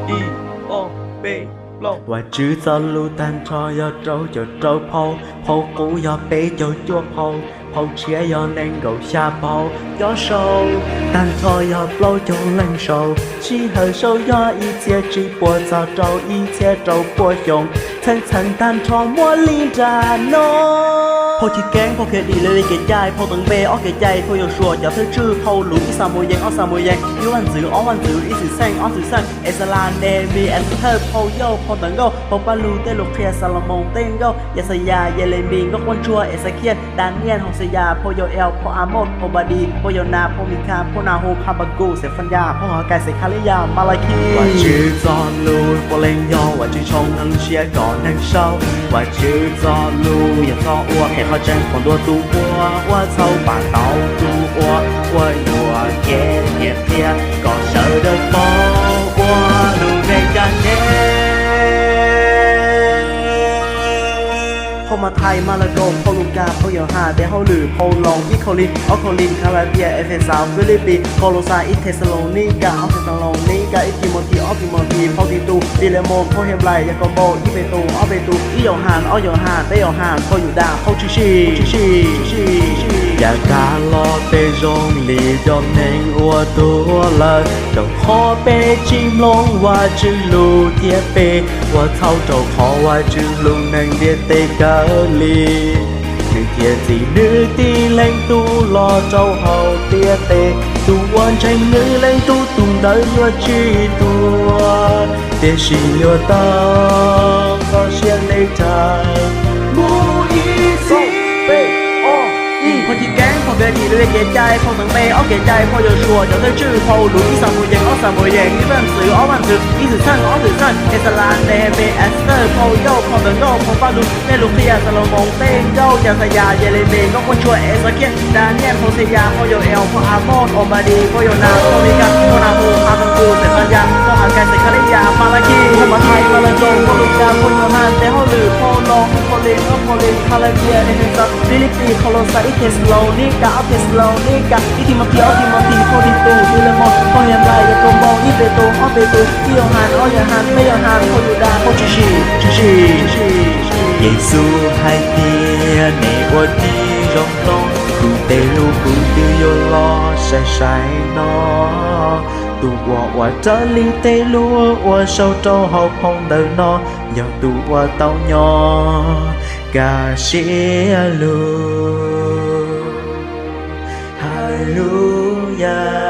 Ib, ob, peb, plaub. Vajtswv txoj lus tag nrho yog rau caum rau phau, phau qub yog peb caug cuaj phau, phau tshiab yog nees nkaum xya phau. Cov sau tag nrho yog plaub caug leej sau, sij hawm sau yog ib txhiab tsib puas txog rau ib txhiab rau puas xyoo. Txheej txheem tag nrho muaj li nram no. Phau chiv keeb, phau khiav dim, lawv li kev cai, phau teev npe, ob kev cai, phau Yausuas, cov thawj tswj, phau lus, ib Xamuyees, ob Xamuyees, ib Vaj Ntxwv, ob Vaj Ntxwv, ib Xwmtxheej, ob Xwmtxheej, Exalas, Nehemias, Esther, phau Yauj, phau ntawv nkauj, phau Pajlug, tej lus qhia, Xalumoos tej nkauj, Yaxayas, Yelemis, nkauj quaj ntsuag, Exakias, Daniyees, Hauxeyas, phau Yau-el, phau Amoos, Haubadis, phau Yaunas, phau Mikhas, phau Nahus, Habakuk, Xefanyas, phau Hakai, Xekhaliyas, Malakis. Vajtswv txoj lus puav leej yog Vajtswv tshoob neeg siab kom neeg sau. Vajtswv txoj lus yog txoj uas qhia qhov tseeb, qhov ntuas tus uas ua txhaum, pab tau tus uas ua yuam kev, qhia kom sawv daws paub ua lub neej caj ces. Phau Mathais, Malakaus, phau Lukas, phau Yauhas, Tes Hauj Lwm, phau Loos, ib Kauleos, ob Kauleos, Kalatias, Efexas, Filipis, Kolosas, ib Thexalaunikas, ob Thexalaunikas, ib Timothes, ob Timothes, phau Titus, Filemoos, phau Henplais, Yakaunpaus, ib Petus, ob Petus, ib Yauhas, ob Yauhas, peb Yauhas, phau Yudas, phau Tshwm Sim, Tshwm Sim. Yav tas los peb zoo li cov neeg uas tuag lawm, rau qhov peb tsis mloog Vajtswv lus thiab peb ua txhaum rau qhov Vajtswv hlub neeg ntiaj teb kawg li. Nws thiaj txib nws tib leeg tub los rau hauv ntiaj teb, tus uas ntseeg nws leej tub tus ntawd yuav tsis tuag, tiam sis yuav tau txoj sia ntev tshaj mus ib txhis. Phau chiv keeb, phau khiav dim, lawv li kev cai, phau teev npe, ob kev cai, phau Yausuas, cov thawj tswj, phau lus, ib Xamuyees, ob Xamuyees, ib Vaj Ntxwv, ob Vaj Ntxwv, ib Xwmtxheej, ob Xwmtxheej, Exalas, Nehemias, Esther, phau Yauj, phau ntawv nkauj, phau Pajlug, tej lus qhia, Xalumoos tej nkauj, Yaxayas, Yelemis, nkauj quaj ntsuag, Exakias, Daniyees, Hauxeyas, phau Yau-el, phau Amoos, Haubadis, phau Yaunas, phau Mikhas, phau Nahus, Habakuk, Xefanyas, phau Hakai, Xekhaliyas, Malakis, phau Mathais, Malakaus, phau Lukas, phau Yauhas, Tes Hauj Lwm, phau Loos, ib Kauleos, ob Kauleos, Kalatias, Efexas, Filipis, Kolosas, ib Thexalaunikas, ob Thexalaunikas, ib Timothes, ob Timothes, phau Titus, Filemoos, phau Henplais, Yakaunpaus, ib Petus, ob Petus, ib Yauhas, ob Yauhas, peb Yauhas, phau Yudas, phau Tshwm Sim, Tshwm Sim. Yexus hais tias nej ua tib zoo mloog kuv tej lus, kuv twb yuav los sai sai no. Tus uas ua raws li tej lus uas sau rau hauv phau ntawv no yog tus uas tau nyob kaj siab lug. Haleluyas.